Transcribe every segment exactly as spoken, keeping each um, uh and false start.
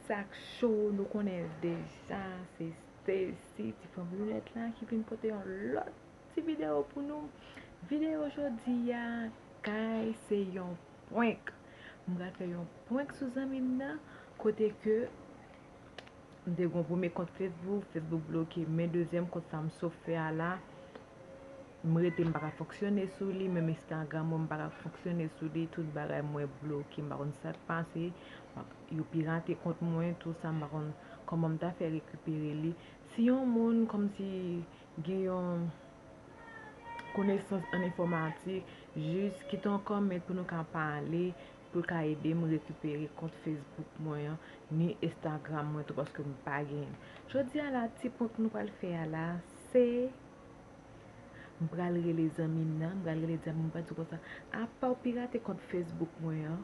Sa k cho, nou konnen deja, se Stacy, ti fanm linèt la, ki vin pote yon lòt ti videyo pou nou. Videyo jodi a, kay, se yon prank. M pral fè yon prank sou zanmi m nan, kote ke m te gon premye kont Facebook, Facebook bloke, men dezyèm kont sa m sot fè a la, m rete, m pa ka fonksyone sou li, menm Instagram mwen, m pa ka fonksyone sou li, tout bagay mwen bloke, m pa konn sa k pase, yo pirate kont mwen, tou sa, m pa konn kòman m ta fè rekipere li. Si yon moun kòmsi gen yon konesans an enfòmatik, jis kite yon kòmant pou nou ka pale, pou l ka ede m rekipere kont Facebook mwen an, ni Instagram mwen tou, paske m pa genyen. Jodi a la, ti prank nou pral fè a la, se m pral rele zanmi m nan, m pral rele zanmi m, m pral di konsa, apa w pirate kont Facebook mwen an,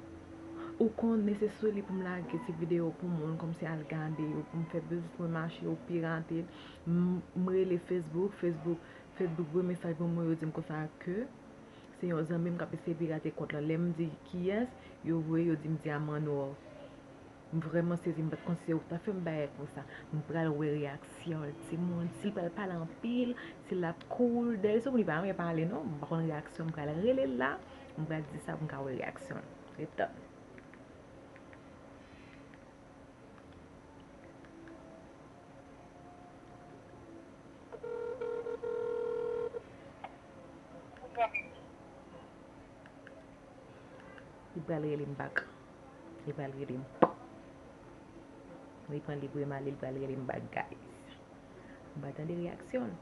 ou konnen se sou li pou m lage ti videyo pou moun, kòmsi al gade yo, pou m fè biznis mwen mache, ou pirate l. M, m rele Facebook, Facebook, Facebook voye mesaj ban mwen, yo di m konsa ke se yon zanmi m k ap eseye pirate kont lan. Lè m di kiyès, yo voye, yo di m Diamant Noir. M vrèman sezi, m pa t konn si se ou k ta fè m bagay konsa. M pral wè reyaksyon l, timoun. Si l pral pale anpil, si l ap cool. Dayè, se pou li pa renmen pale, non. M pa konn reyaksyon, m pral rele l la. M pral di sa pou m ka wè reyaksyon l. Ret tann. Li pral rele m back. Li pral rele m. Li pran li pou m ale, li pral rele m back, guys. M pral tande reyaksyon l.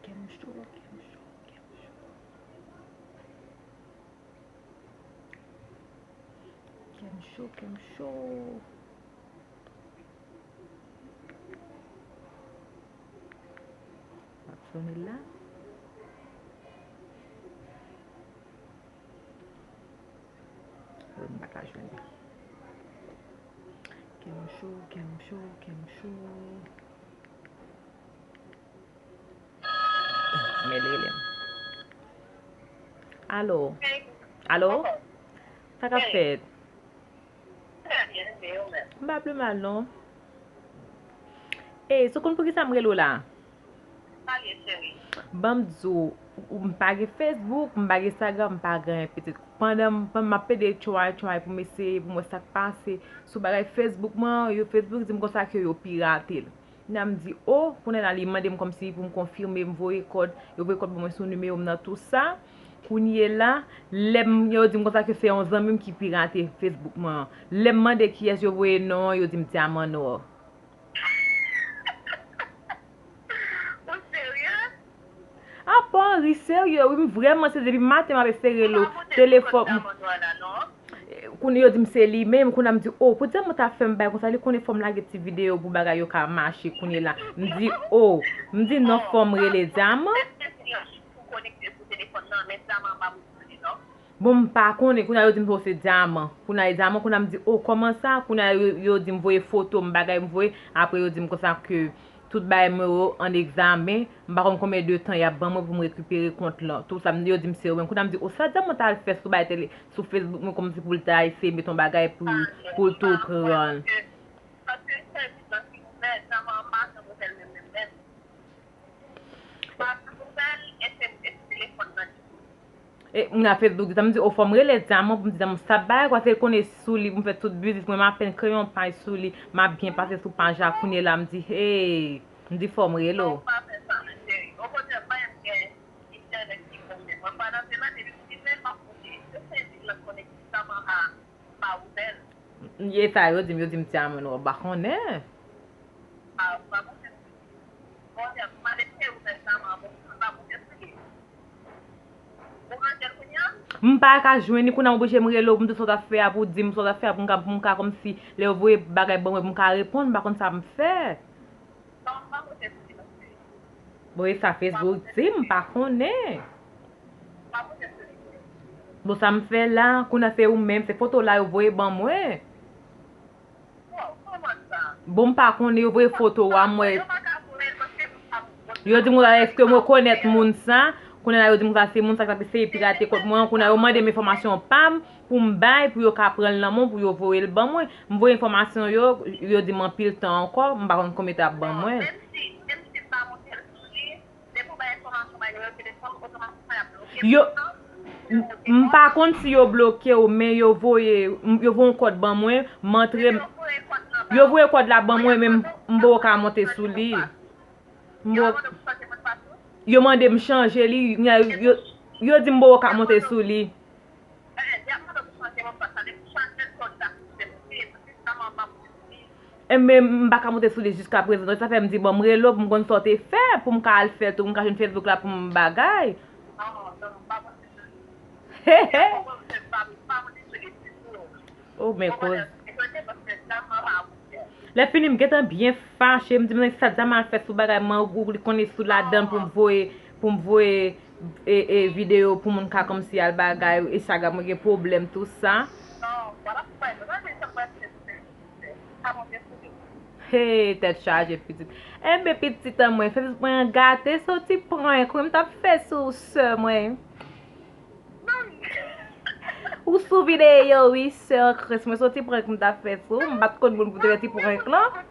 Kè m cho, kè m cho, kè m cho. Kè m cho, kè m cho. M ap sonnen l la. Wi, m pa ka jwenn li. Kè m cho, kè m cho, kè m cho. Men l rele m. Alo? Alo? Sa k ap fèt? M pa pi mal, non. Ey, so konn poukisa m rele w la? Ban m di w, m pa gen Facebook, m pa gen Instagram, m pa gen anyen pitit. Pandan m, pandan m ap pede try, try pou m eseye, pou m wè sa k pase sou bagay Facebook mwen, yo Facebook di m konsa ke yo pirate l. Kounye a m di, o, kounye a la li mande m kòmsi pou m konfime, m voye kòd, yo voye kòd ban mwen sou nimewo m nan tou sa. Kounye la, lè m, yo di m konsa ke se yon zanmi m ki pirate Facebook mwen an. Lè m mande kiyès yo voye non an, yo di m Diamant Noir. Ou serye? Apa, ri serye, wi, m vrèman serye. Depi maten m ap eseye rele w. Telefòn. Kounye yo di m se li menm, kounye a m di, o, pou Diamant ta fè m bagay konsa, li konnen fò m lage ti videyo pou bagay yo ka mache kounye la. M di, o, m di non, fò m rele Diamant. Bon, m pa konnen, kounye a yo di m, o, se Diamant. Kounye a e Diamant, kounye a m di, o, kòman sa? Kounye a yo, yo di m voye foto m, bagay m voye, apre yo di m konsa ke tout bagay mwen yo an egzamen, m pa konn konbyen de tan y ap ban mwen pou m rekipere kont lan. Tou sa, m, yo di m se ou menm. Kounye a m di, o, sa Diamant al fè sou bagay tele, sou Facebook mwen kòmsi pou l ta eseye met yon bagay pou, pou l tou pran. E, moun a Facebook di sa, m di, o, fò m rele Diamant pou m di Diamant sa bay, kwa se l konnen sou li pou m fè tout biznis mwen, m apèn kreye yon paj sou li, m ap byen pase sou paj la, kounye la, m di, hey, m di fò m rele w. E sa yo di m, yo di m Diamant Noir, m pa konnen. M pa ka jwenn li, kounye a m oblije m rele w pou m di sa w t ap fè a, pou w di m sa w t ap fè a, pou m ka, pou m ka kòmsi lè yo voye bagay ban mwen pou m ka reponn, m pa konn sa m fè. Bon, e sa Facebook di m, m pa konnen. Bon, sa m fè la, kounye a se ou menm, se foto la yo voye ban mwen. Bon, m pa konnen, yo voye foto a, m wè. Yo di m, èske m rekonèt moun sa? Kounye a la, yo di m konsa se moun sa k t ap eseye pirate kont mwen an. Kounye a, yo mande m enfòmasyon pa m pou m bay, pou yo ka pran l nan men w, pou yo voye l ban mwen. M voye enfòmasyon yo, yo di m anpil tan ankò, m pa konn konbyen tan y ap ban mwen. Menm si, menm si m pa monte l sou li, depi w bay enfòmasyon bay nimewo telefòn, otomatikman y ap bloke l. Yo, m, m pa konn si yo bloke w, men yo voye, yo voye yon kòd ban mwen, m antre, yo voye kòd la ban mwen, men m, m poko ka monte sou li. M poko, yo mande m chanje li, yo, yo, yo di m poko ka monte sou li. Enben, m pa ka monte sou li jiska prezan. Donk, sa fè m di, bon, m rele w pou m konn sa w te fè, pou m ka al fè tou, pou m ka jwenn Facebook la pou m bagay. Oh, men koz. Lè fini, m gentan byen fache, m di, men sa Jamal fè sou bagay mwen, ou li konnen sou ladan pou m voye, pou m voye e, e, videyo pou moun ka kòmsi al bagay, Instagram mwen gen pwoblèm, tou sa. Hey, tèt chaje, pitit. Enben, pitit an mwen, Facebook mwen an gate, se yon ti prank wi m t ap fè sou sè mwen. Ou sou videyo wi, sè an Kris, mwen se yon ti prank m t ap fè sou ou, m pa t konn moun pou te fè ti prank lan.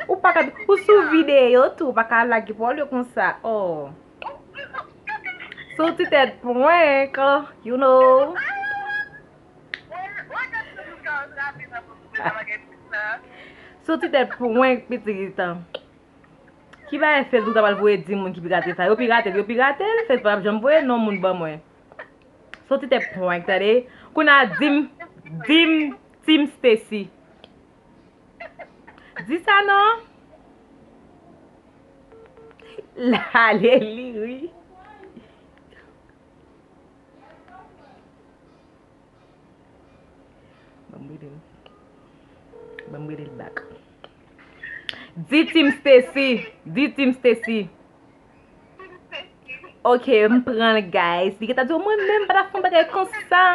Ou pa ka, ou sou videyo tou, ou pa ka lage pawòl yo konsa. Oh. Se yon ti tèt prank, you know. Se yon ti tèt prank, pitit an. Ki bagay Facebook ta pral voye di moun ki pirate sa? Yo pirate l, yo pirate l, Facebook pa p janm voye non moun ban mwen. Se yon ti tèt prank, tande. Kounye a di m, di m, Team Stacy. Di sa non. Lale li, wi. Ban m rele l. Ban m rele l back. Di Team Stacy. Di Team Stacy. Ok, m pran l, guys. Li gentan di w, mwen menm pa ta fè yon bagay konsa.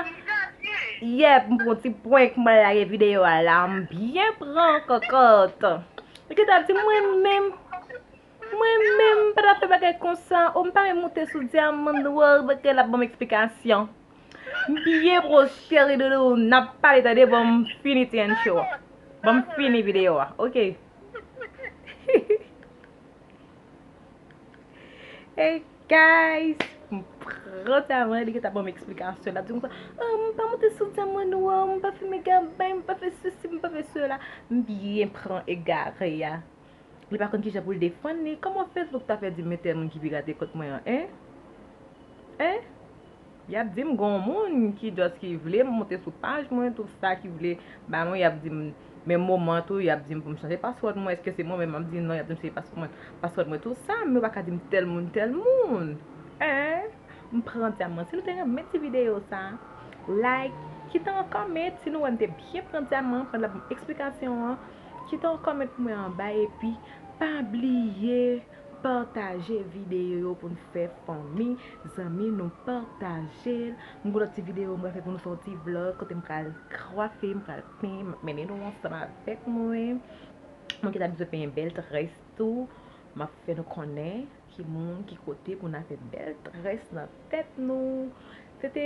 Yep, m pran ti prank, m pral lage videyo a la. M byen pran kòkòt. Li gentan di mwen menm. Mwen menm, m pa ta fè bagay konsa. O, m pa menm moute sou dyaman, wè, bagay la ban m eksplikasyon. M byen pran w, cheri doudou, n ap pale, tande, ban m fini T N show a. Ban m fini videyo a, ok. Hey guys, m pran dyaman, li gentan ban m eksplikasyon. L ap di m konsa, o, m pa moute sou dyaman, wè, m pa fimen gabay, m pa fè sesi, m pa fè sela. M byen pran egare a. Li pa konn kijan pou l defann li. Kòman Facebook ta fè di m men tèl moun ki pirate kont mwen an, en? En? Y ap di m gon moun ki just ki vle m monte sou paj mwen, tout sa ki vle ba mwen, y ap di m, men moman tou, y ap di m pou m chanje password mwen, èske se mwen menm m ap di non, y ap di m se password mwen, password mwen, tout sa, men yo pa ka di m tèl moun, tèl moun. En? M pran dyaman. Si nou te renmen ti videyo sa, like, kite yon comment. Si nou wè m te byen pran dyaman, pran la eksplikasyon an, kite yon comment pou mwen anba, epi pa bliye pataje videyo yo pou n fè fanmi, zanmi nou pataje l. M gon lòt ti videyo m pral fè pou nou, se yon ti vlog kote m pral kwafe, m pral penyen, m ap mennen nou ansanm avèk mwen. Mwen ki ta bezwen penyen bèl très tou, m ap fè nou konnen ki moun, ki kote pou n al fè bèl très nan tèt nou. Se te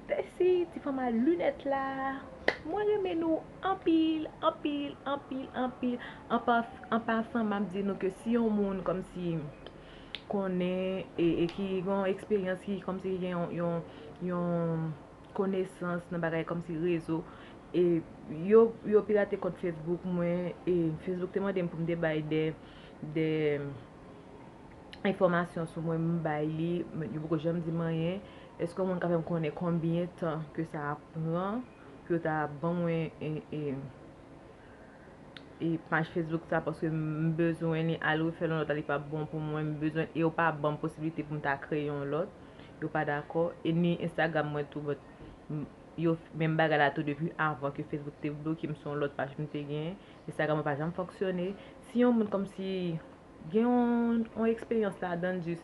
Stacy, ti fanm a linèt la. Mwen renmen nou anpil, anpil, anpil, anpil. An pa, an pasan, m ap di nou ke si yon moun kòmsi konnen e, e ki gen yon eksperyans, ki kòmsi gen yon, yon, yon konesans nan bagay kòmsi rezo, e yo, yo pirate kont Facebook mwen, e Facebook te mande m pou m te bay de, de enfòmasyon sou mwen, m bay li, men yo poko janm di m anyen. Èske yon moun ka fè m konnen konbyen tan ke sa ap pran pou yo ta ban mwen, e, e, e paj Facebook sa, paske m bezwen li, al refè l yon lòt la, li p ap bon pou mwen, m bezwen, e yo pa ban m posiblite pou m ta kreye yon lòt, yo pa dakò, e ni Instagram mwen tou, but, m, yo, menm bagay la tou, depi avan ke Facebook te bloke m sou yon lòt paj m te genyen, Instagram mwen pa janm fonksyone. Si yon moun kòmsi gen yon, yon eksperyans ladan l, jis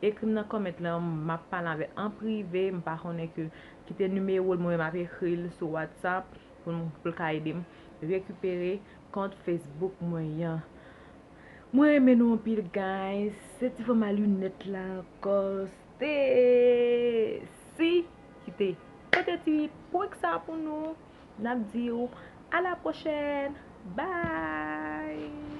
ekri m nan comment lan, m ap pale avè l an prive, m pa konnen ke kite nimewo l, mwen menm m ap ekri l sou WhatsApp pou m, pou l ka ede m rekipere kont Facebook mwen an. Mwen renmen nou anpil, guys. Se ti fanm a linèt la ankò. Stacy ki te pote ti prank sa pou nou. N ap di w a la pwochèn. Bye!